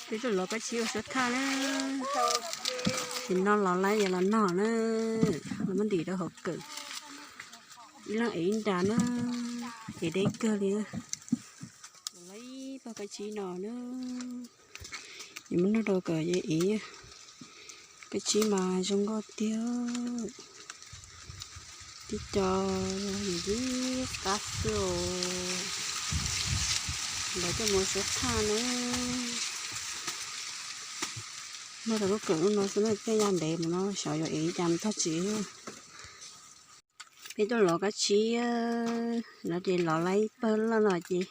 Peb tuaj lov kab tsib ua suab thaj na. Nim no los laib yog los nog na, los muab ntim rau hauv kawm. Ib leeg ev ib nra na, ev deb kawg li. Los laib pawg kab tsib no na, yuav muab noj rau kawm ev. Kab tsib mas zoo nkauj tiag. Tib co yus ib qab xwb os. Lawv coj mus suab thaj na. Muaj rau lub kawm lub no xwb na, tej yam ntev mus no xyov yuav ev cas mus txog tsev. Peb tuaj lov kab tsib, lov ces lov laib pawg loj no ces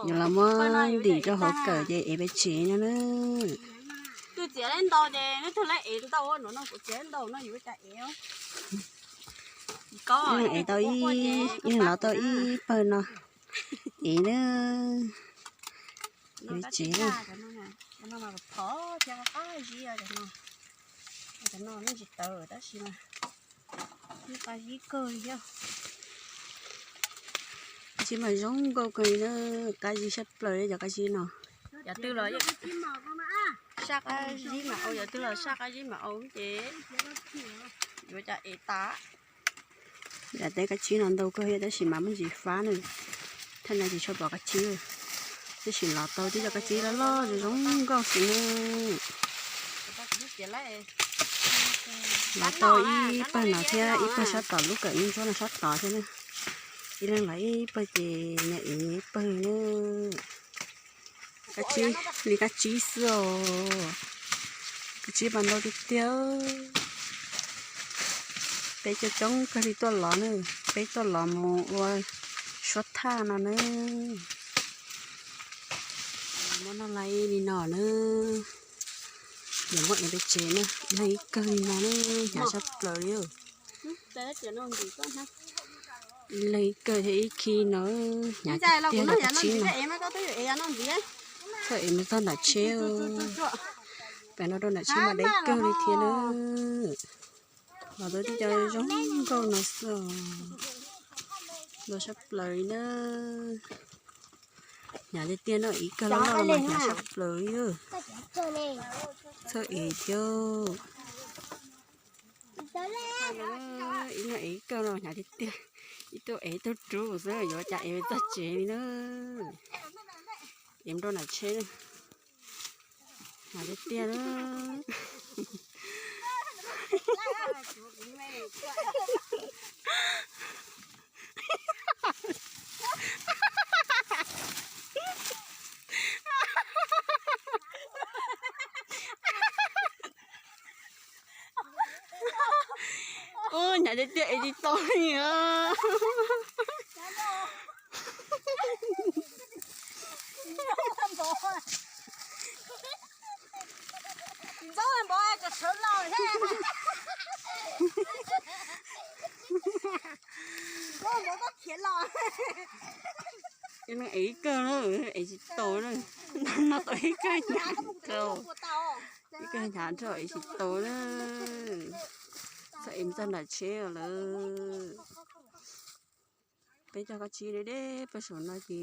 yuav los muab ntim rau hauv kawm ces ev pem tsev no na. Ev tau ib, ev lov tau ib pawg no ev na. Ev tsev na. Kab tsib mas zoo nkauj kawg li na, qab zib sab plaws li cov kab tsib no. Yog twg los saj qab zib mas au, yog twg los saj qab zib mas au ces yuav cov ev tas. Yam teb kab tsib no ntau kawg thiab tab sis mas muaj ntsis fab na, thaj no tsis tshua pom kab tsib, tab sis lov tau tib co kab tsib loj loj zoo zoo nkauj xwb na. Lov tau ib pawg no thiab ib pawg sab tom lub kawm ntsuab no sab tod thiab na. Ib leeg lov ib pawg ces nyias ev ib pawg na. Kab tsib li kab tsib xwb os. Kab tsib mas ntau tiag tiag. Peb coob coob kawg li tuaj lov na, peb tuaj lov mus ua suab thaj no na. Muab noj laib li no na. Yuav muab ev pem tsev na, ib leeg ib kawg li no na, hnyav tshaj plaws li. Ib leeg ib kawg thiab ib khib no, hnyav tiag tiag li kab tsib no. Txawj ev mus txog nram tsheb, pem no rau nram tsheb mas deb kawg li thiab na. Los tau tib co zoo nkauj no xwb os. Ntau tshaj plaws li na. Hnyav tiag tiag no, ib kawg loj loj los mas hnyav tshaj plaws li. Txawj ev thiab. Ib leeg ev ib kawg no hnyav tiag tiag. Ib tug ev ib tug rub xwb, yuav cas ev txog tsev li na. Ev rau nram tsheb na. Hnyav tiag tiag na. Ub, hnyav tiag tiag ev tsis tau li. Ib leeg ev ib kawg na, ev tsis tau na. No tau ib kawg hnyav, ib kawg hnyav nrho ev tsis tau na. Txawj ev txog nram tsheb lawm. Peb cog kab tsib deb deb pawg saum no ces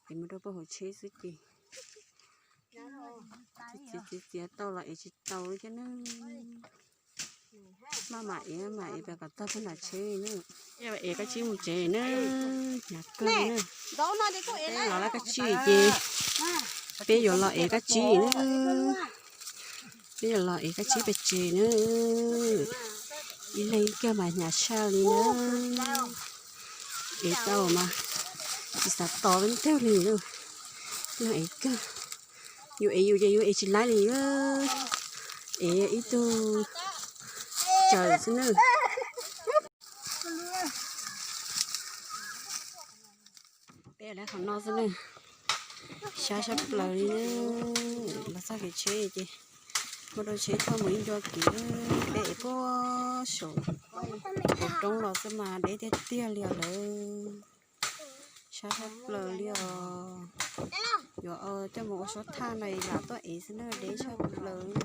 ev mus rau pawg hauv tsheb xwb ces txiav txiav txiav tau los ev tsis tau thiab na. Maj mam ev, maj mam ev pem kom tag pawg nram tsheb na. Peb yuav ev kab tsib mus tsev na, hnyav kawg na. Peb los laib kab tsib ces peb yuav los ev kab tsib na. Peb yuav los ev kab tsib pem tsev na. Ib leeg ib kawg mas hnyav tshaj li na. Ev tau mas tsis xav tos peb ntag li na. Ib leeg ev kawg. Yus ev yus ces yus ev tsis laib li. Ev ib tug tsawm xwb na. Peb laib qhov no xwb na. Sab sab plaws li na. Los txog kev tsheb ces muaj rau tsheb thauj mus ib ncua kev. Peb ev puag saum hauv roob los xwb mas deb tiag tiag li os lawm. Sab sab plaws li os. Yuav coj mus ua suab thaj no lam tuaj ev xwb na, deb tshaj plaws.